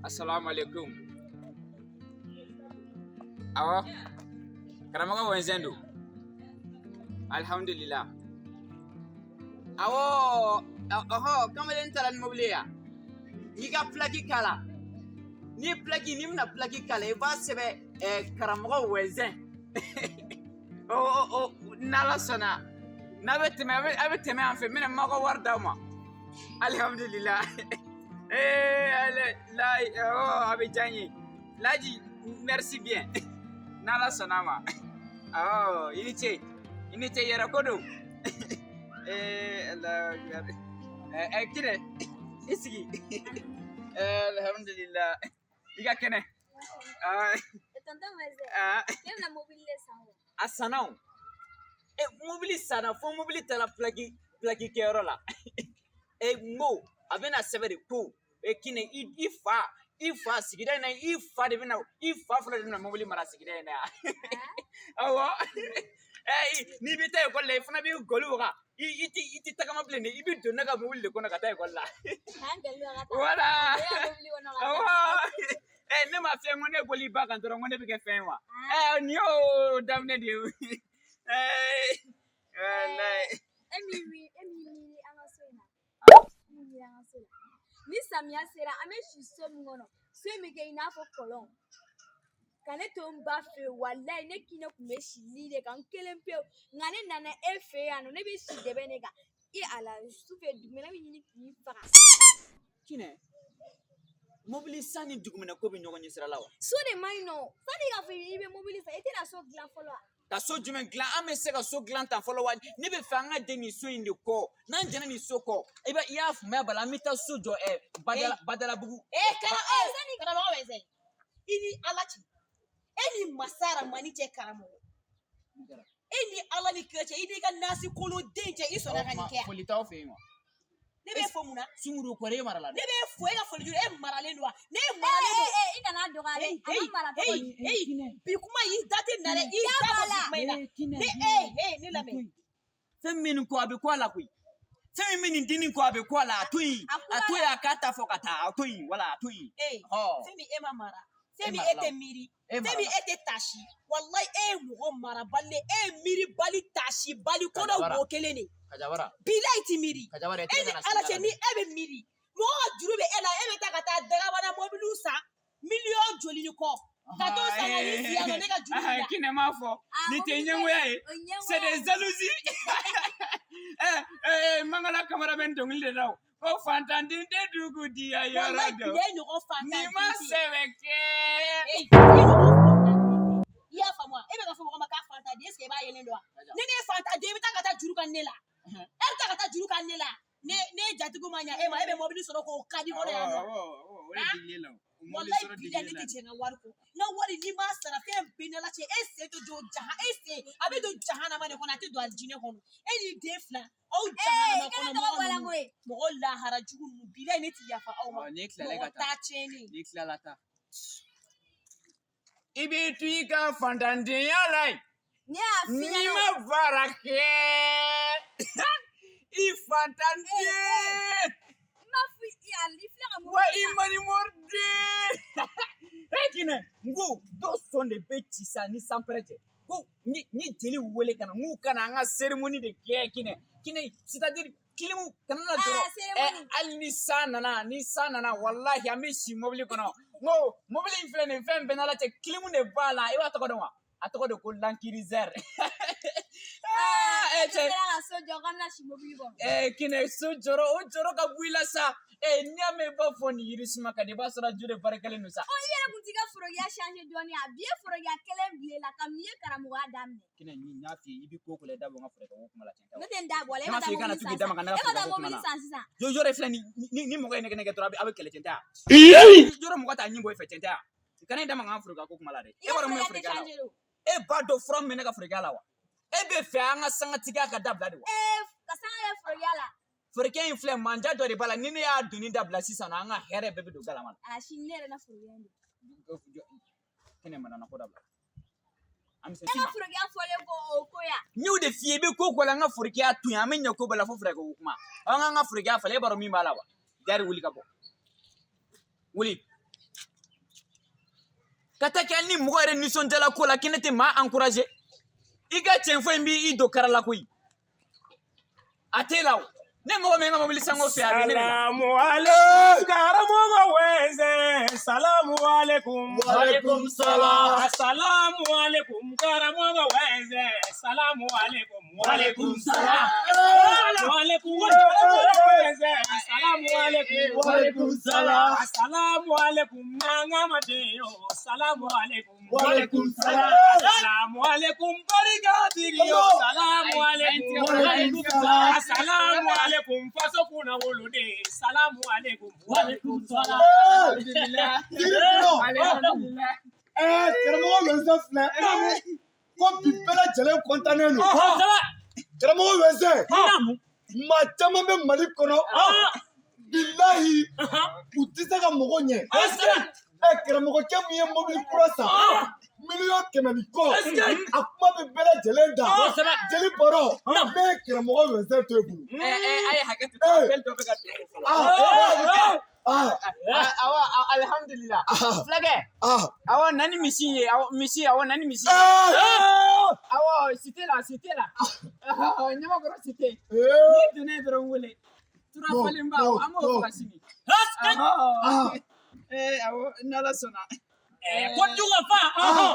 Assalamu alaikum. Awɔ, karamɔgɔ Wɛnzɛn don. Alhamdulillah. Awɔ, ɔhɔ, kamalen taara ni mobili ye yan. N'i ka pilaki k'a la, n'i ye pilaki, n'i bɛna pilaki k'a la, i b'a sɛbɛn karamɔgɔ Wɛnzɛn. O o o n'Ala sɔnna, n'a bɛ tɛmɛ, a bɛ tɛmɛ an fɛ, n bɛna n m'aw ka wari d'aw ma. Alhamdulillah. Eh, ale, la, oh, a bɛ diya n ye. Laji, merci bien. N'Ala sɔnna a ma. Awɔ, i ni ce. I ni ce yɛrɛ ko don. Eh, Allahu akbar. Eh, eh, Kinɛ, i sigi. Eh, alhamdulillah. I ka kɛnɛ. Ah, Tonton Wɛnzɛn, ah, ne bɛna mobili de san o. A sanna o. E, mobili sanna fo mobili taara plaque kɛyɔrɔ la. E, n ko a bɛna sɛbɛn de ko e Kinɛ, i fa sigida in na, i fa de bɛna, i fa fɔlɔ de bɛna mobili mara sigida in na yan. Awɔ. Ɛ, n'i bɛ taa ekɔli la, i fana b'i gɔli waga. I ti tagama bilen dɛ, i bɛ don ne ka mobili de kɔnɔ ka taa ekɔli la. K'an gɛlɛn ka taa. Voilà. Ne ka mobili kɔnɔ ka taa. Awɔ. Ɛ, ne ma fɛn ko ne bɔli ba kan dɔrɔn ko ne bɛ kɛ fɛn ye wa? Ɛ, nin y'o daminɛ de ye. Ɛ, walayi. E m'i miiri an ka so in na. E m'i miiri an ka so la. Ni samiya sera, an bɛ si so min kɔnɔ, so in bɛ kɛ i n'a fɔ kɔlɔn. Ka ne to n ba fɛ yen, walayi ne Kinɛ kun bɛ si li de kan n kelen pewu. Nka ne nana e fɛ yan nɔ, ne bɛ si dɛbɛ de kan. I ala sufɛ dugumɛnɛ bɛ ɲini k'i faga. Kinɛ, mobili san ni dugumɛnɛ ko bɛ ɲɔgɔn ɲɛ sira la wa? So de man ɲi nɔ. Sani k'a fɔ i bɛ mobili san, i tɛna so dilan fɔlɔ wa? Ka so jumɛn dilan? An bɛ se ka so dilan tan fɔlɔ wa? Ne bɛ fɛ an ka jɛ nin so in de kɔ. N'an jɛnna nin so kɔ, i y'a faamuya bala, an bɛ taa so jɔ Badala Badalabugu. Ee, karamɔgɔ Wɛnzɛn, i ni Ala cɛ, e ni masa Ramani cɛ, karamɔgɔ, e ni Ala ni kira cɛ, i n'i ka nasi koloden cɛ, i sɔnna ka nin kɛ yan? Foli t'aw fɛ yen wa? Ne b'e fo mun na? Sunguru kɔrɔ, e mara la dɛ. Ne b'e fo, e ka foli juru, e maralen don wa? Ne maralen don. Ee, i kana dɔgɔya dɛ. A ma mara cogo di? Hey, bi kuma i da tɛ na dɛ, i da bɔ bi kuma in na. Ne e ne lamɛn. Fɛn min ko a bɛ ko a la koyi. Fɛn min bɛ nin dimi kɔ, a bɛ ko a la, a to yen. A A to yen, a k'a ta fɔ ka taa, a to yen, wala a to yen. Ee, Ɔ. fɛn min e ma mara, E fɛn min e marala tɛ o. miiri, E fɛn min marala. e tɛ tasi, walayi e ye mɔgɔ marabali, e ye miiribali, tasibali, ko dɔ Kajabara. wo kelen de. Kajabara. Bilayi ti miiri. Kajabara, E ni Ala cɛ, ni e bɛ miiri, mɔgɔ ka juru bɛ e la, e bɛ taa ka taa dagabana mɔbiliw san miliyɔn joli ni kɔ, ka t'o san ka n'i sigi yan nɔ ne ka juru b'i la. Kinɛ m'a fɔ. Nin tɛ ɲɛngoya ye. O ɲɛngoya. C'est des jalousies. Eh, eh, Mangala Kamara bɛ n dɔnkili de la o. Ko fantanden tɛ dugu diya yɔrɔ Walayi dɔn. bilayi ɲɔgɔn fantan N'i ma den tɛ. sɛbɛ kɛ. Ee, i ɲɔgɔn fantan den tɛ. I y'a faamu wa? E bɛ ka fɔ mɔgɔ ma k'a fantan den, est ce que i b'a yelen dɔn wa? Ni ne ye fantan den, i bɛ taa ka taa juru kan ne la. E bɛ taa ka taa juru kan ne la. Ne jatigiw ma ɲa e ma, e bɛ mɔbili sɔrɔ k'o ka di kɔnɔ yan nɔ. Awɔ, awɔ, o de dilen la o. O mobili Walayi sɔrɔ bilayi dilen ne la. tɛ jɛn n ka wari kɔ. N ka wari n'i m'a sara, fɛn bɛɛ ni Ala cɛ, e sen tɛ don jaha, e sen a bɛ don jahanama de kɔnɔ, a tɛ don alijinɛ kɔnɔ. E n'i den fila, aw jahanama Ee, i kana kɔnɔ tɔgɔ mɔgɔ bɔ a la ninnu, koyi. mɔgɔ lahara jugu ninnu, bilayi ne ti yafa aw ma. Ɔ, n'i tilala i Mɔgɔ ka taa. ta tiɲɛnen. N'i tilala taa. I b'i to i ka fantandenya la yen. Ne y'a f'i N'i ɲɛna. ma baara kɛ, i fantanden. N m'a f'i i i filɛ ka Wa mobili i san. manimɔriden. E Kinɛ, n ko dɔ sɔn de bɛ ci sa ni sanpɛrɛ cɛ. Ko ni jeli wele ka na, n k'u ka na an ka cérémonie de kɛ Kinɛ. Kinɛ, c'est à dire kilimu kana na Ah, dɔrɔn. cérémonie. Ɛ, hali ni san nana, walahi an bɛ si mobili kɔnɔ. N ko mobili in filɛ nin ye, fɛn bɛɛ n'Ala cɛ, kilimu de b'a la. I b'a tɔgɔ dɔn wa? A tɔgɔ de ko Land Cruiser. Ah, E ɛ cɛ. sera ka so jɔ k'an bɛna si mobili kɔnɔ. Eh, Kinɛ, so jɔrɔ, o jɔrɔ ka bɔ i la sa. Eh, n'i y'a mɛn i b'a fɔ nin yiri suma ka di, i b'a sɔrɔ a ju de barikalen don sa. Ɔ, i yɛrɛ kun t'i ka forokiya changer dɔɔni a bi ye forokiya kelen bila i la kabini i ye karamɔgɔya daminɛ. Kinɛ, ni n y'a f'i ye, i bɛ ko o ko la, i da bɔ n ka forokɛ ko kuma la, tiɲɛ tɛ Ne wa? tɛ n da bɔ a la, e Ne ma m'a taa f'i ye kana mobili to k'i san da maga sisan. ne ka E ma forokɛ taa ko kuma mobili na. san sisan. Yɔrɔ yɔrɔ filɛ, ni mɔgɔ ye nɛgɛ dɔrɔn, a bɛ kɛlɛ, tiɲɛ tɛ wa? Yɔrɔ mɔgɔ t'a ɲin bɔ i fɛ, tiɲɛ tɛ wa? Kana i da maga n ka forokɛ ko kuma la dɛ. I E ka b'a dɔn mun bɛ forokiya tɛ forokɛ la wa? changer o. E b'a dɔn fura min bɛ ne ka forokɛ la wa? E bɛ fɛ an ka sangatigiya ka dabila de wa? Ee, ka sanga kɛ forokiya la. Forokɛ in filɛ, manja dɔ de b'a la, ni ne y'a donni dabila sisan nɔ, an ka hɛrɛ bɛɛ bɛ don galama la. A sini ne yɛrɛ na forokiya in don. Kɛnɛ mana ko dabila. An bɛ se E ka forokiya fɔlen ko o ko ya. N y'o de f'i ye, i bɛ ko ko la, an ka forokiya to yen, an bɛ ɲɛ ko bɛɛ la fo forokɛ ko kuma. An k'an ka forokiya falen, e b'a dɔn min b'a la wa? Jari, wuli ka bɔ. Wuli. Ka taa kɛ hali ni mɔgɔ yɛrɛ nisɔndiyala ko la k'i ne tɛ maa encourager. I ka tiɲɛ fɔ in b'i don kara la koyi. A t'e la o. Ne mɔgɔ min ka mobili sanko fɛ a bɛ ne de la. Salamu alaikum karamɔgɔ wɛnzɛ salamu alaikum. Walaikum salam. Salamu alaikum karamɔgɔ wɛnzɛ salamu alaikum. Walaikum salam. Salamu alaikum karamɔgɔ wɛnzɛ salamu alaikum. Walaikum salam. Salamu alaikum n'an yo salamu alaikum. Walaikum salam. Salamu alaikum barikatigi yo salamu alaikum. Walaikum salam. Salamu alaikum faso kunna woloden salamu alaikum. Walaikum salam. Alhamdulillah. Alhamdulillah. Karamɔgɔ Wɛnzɛ filɛ ko bi bɛɛ lajɛlen kɔntannen don. Karamɔgɔ Wɛnzɛ, maa caman bɛ Mali kɔnɔ, bilahi u tɛ se ka mɔgɔ ɲɛ. Karamɔgɔcɛ min ye mobili kura san 100 000 000 ni kɔ, a kuma bɛ bɛɛ lajɛlen da. Jeli baro, ne ye karamɔgɔ Wɛnzɛ to e bolo. A ye hakɛ to, appel dɔ bɛ ka don fɔlɔ. Awa, alhamdulillah. Fulakɛ, awa na ni misi ye, awɔ misi, awɔ na ni misi ye. Awɔ, cité la, cité la. Ɲamakɔrɔ cité. N'i donna yen dɔrɔn wele. Tura falenba, an b'o faga sini. Awɔ, n'Ala sɔnna. Ko dun ka fa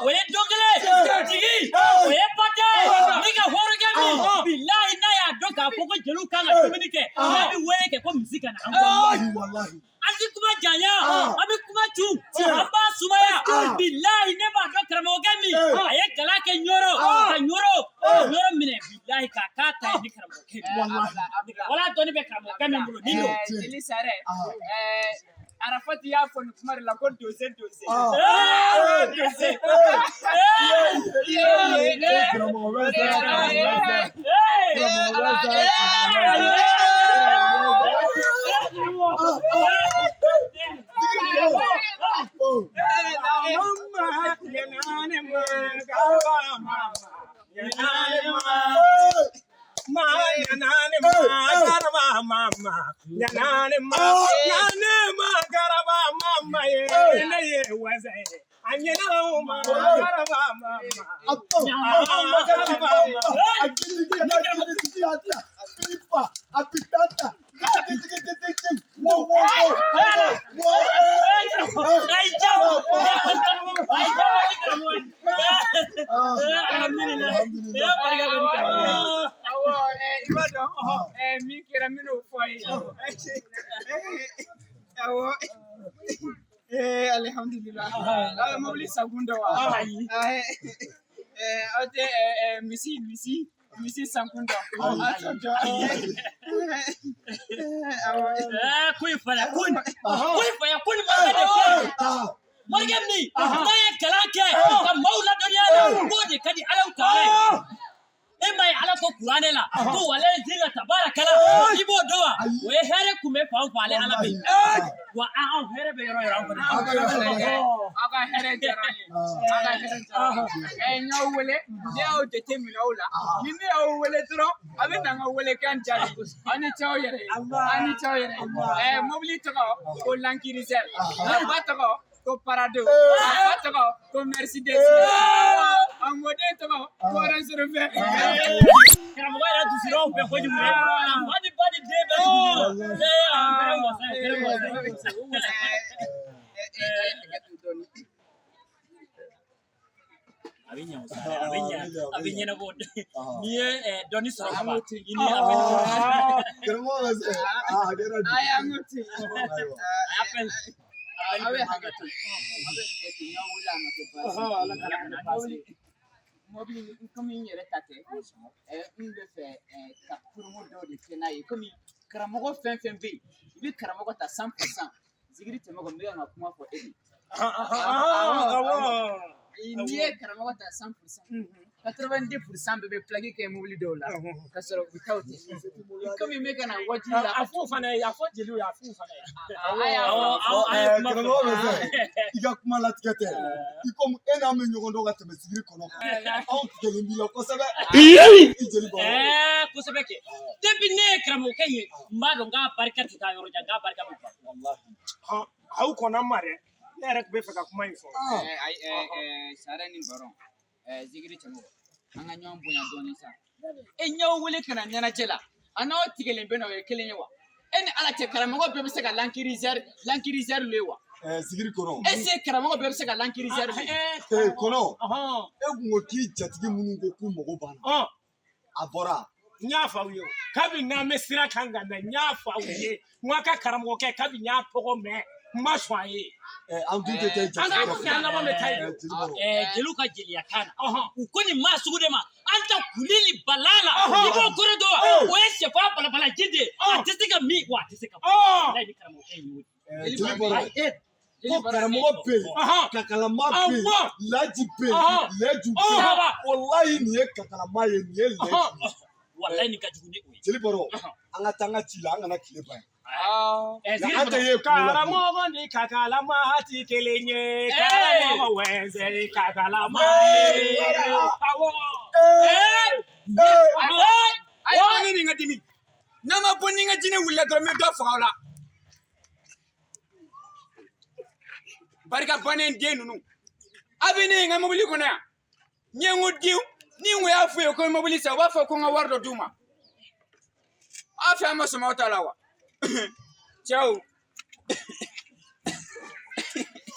o ye don kelen jigi o ye bada ye ni ka hɔrɔnkɛ min bilahi n'a y'a dɔn k'a fɔ ko jeliw kan ka dumuni kɛ n'a bɛ wele kɛ ko misi ka na an kɔ. Walahi. An ti kuma janya, an bɛ kuma cu, an b'a sumaya. Bilahi ne b'a dɔn karamɔgɔkɛ min a ye kalan kɛ Ɲɔrɔ ka Ɲɔrɔ ka Ɲɔrɔ minɛ bilahi k'a k'a ta ye ni karamɔgɔkɛ ye wala dɔnni bɛ karamɔgɔkɛ min bolo ni don. Jeli Sarɛ, Arafati y'a fɔ nin kuma de la ko dose dose. Dose. Karamɔgɔ Wɛnzɛ, karamɔgɔ Wɛnzɛ, karamɔgɔ Wɛnzɛ. Awɔ, i b'a dɔn min kɛra n bɛn'o fɔ a ye. Awɔ. Alihamudulila. Aw ye mobili sankun dɔn wa? Aw tɛ misi sankun dɔn? Aw t'o dɔn. Awɔ. Ko in fana ko in ko in fana ko nin morikɛ de filɛ morikɛ min n'a ye kalan kɛ ka maaw ladɔnniya la k'o de ka di Alahu taala ye. E ma ye Ala ko kuranɛ la ko walayi zila tabara kala i b'o dɔn wa? O ye hɛrɛ kun bɛ fan o fan ale Ala bɛ yen wa anw hɛrɛ bɛ yɔrɔ yɔrɔ an fana. Aw ka hɛrɛ diyara n ye. Aw ka hɛrɛ diyara n ye. N y'aw wele, ne y'aw jate minɛ aw la. Ni ne y'aw wele dɔrɔn, a bɛ na n ka welekan jaabi. Aw ni ce aw yɛrɛ ye. Aw ni ce aw yɛrɛ ye. Mobili tɔgɔ ko Land Cruiser. A ba tɔgɔ ko Prado. A fa tɔgɔ ko Mercedes. A mɔden tɔgɔ ko Range Rover. Karamɔgɔ yɛrɛ dusura aw fɛ kojugu dɛ. A fa ni ba ni den bɛɛ dusura. A kɛra wasa ye, a kɛra wasa ye. A bɛ ɲɛ o sa, a bɛ ɲɛ, a bɛ ɲɛnabɔ. N'i ye dɔnni sɔrɔ ka ban, i ni a bɛ Karamɔgɔ Wɛnzɛ, a kɛra di. A y'an ko ten. Appel. Aw bɛ hakɛ to. Aw bɛ hakɛ to. N y'aw wele a ma kɛ baasi ye. Ala kana kɛ baasi ye. Mobili komi n yɛrɛ ta tɛ, n bɛ fɛ ka promo dɔw de kɛ n'a ye komi karamɔgɔ fɛn fɛn bɛ yen, i bɛ karamɔgɔ ta 100% zikiri tɛmɛ kɔ, n bɛ ka kuma fɔ e de ye. N'i ye karamɔgɔ ta 100%, 90% bɛɛ bɛ plaque kɛ mobili dɔw la ka sɔrɔ u taw tɛ. Komi n bɛ ka na wajibi la. A f'u fana ye, a fɔ jeliw ye, a f'u fana ye. A y'a Awɔ, fɔ. awɔ, a ye kuma fɔ. Karamɔgɔ Wɛnzɛ, i ka kuma latigɛ tɛ. I komi e n'an bɛ ɲɔgɔn dɔn ka tɛmɛ sigiri kɔnɔ kan. Anw tigɛlen b'i la kosɛbɛ. I jeli baro. Kosɛbɛ kɛ. Depuis ne ye karamɔgɔkɛ ye, n b'a dɔn k'a barika tɛ taa yɔrɔ jan, k'a barika bɛ ban. Aw kɔnna n ma dɛ. Ne yɛrɛ tun bɛ fɛ ka kuma in fɔ. Ayi, sara ni baron, zikiri cɛmɔgɔ, an ka ɲɔgɔn bonya dɔɔni sa. E ɲɛw wele ka na ɲɛnajɛ la, a n'aw tigɛlen bɛ na, o ye kelen ye wa? E ni Ala cɛ, karamɔgɔ bɛɛ bɛ se ka Land Cruiser, Land Cruiser louer wa? Zikiri kɔnɔ. Est ce que karamɔgɔ bɛɛ bɛ se ka Land Cruiser louer? Kɔnɔ, e kun ko k'i jatigi minnu ko k'u mago b'an na, a bɔra. N y'a fɔ aw ye o, kabi n'an bɛ sira kan ka na, n y'a fɔ aw ye n ko a ka karamɔgɔkɛ, kabi n y'a tɔgɔ mɛn, n ma sɔn a ye. An dun tɛ taa An jatigi ka kɔfɛ. an laban bɛ taa yen. Jeli Baro. Jeliw ka jeliya kan na, u ko nin maa sugu de ma, an ta kuli ni bala la, i b'o kɔrɔ dɔn wa? O ye sɛfan balabalaji de ye, a tɛ se ka min wa, a tɛ se ka bɔ. Walayi, ni karamɔgɔkɛ in y'o di. Jeli Baro, ko karamɔgɔ bɛ yen, kakalama bɛ yen, laji bɛ yen, lɛju bɛ yen. Walayi, nin ye kakalama ye, nin ye lɛju ye. Walayi, nin ka jugu ni o ye. Jeli Baro, an ka taa an ka ci la, an kana tile ban. Zikiri An tɛ kɔnɔ. ye kungo la. Karamɔgɔ ni kakalama ti kelen ye, karamɔgɔ wɛnsɛ kakalama ye. Awɔ. Ayi, an ni nin ka dimi n'a ma bɔ, ni n ka jinɛ wulila dɔrɔn, n bɛ dɔ faga o la. Barika bannen den ninnu, a bɛ ne ye n ka mobili kɔnɔ yan, n ye n ko denw ni n ko y'a f'u ye ko n ye mobili san, u b'a fɔ ko n ka wari dɔ d'u ma. Aw fɛ, an ma sɔn aw ta la wa, cɛw?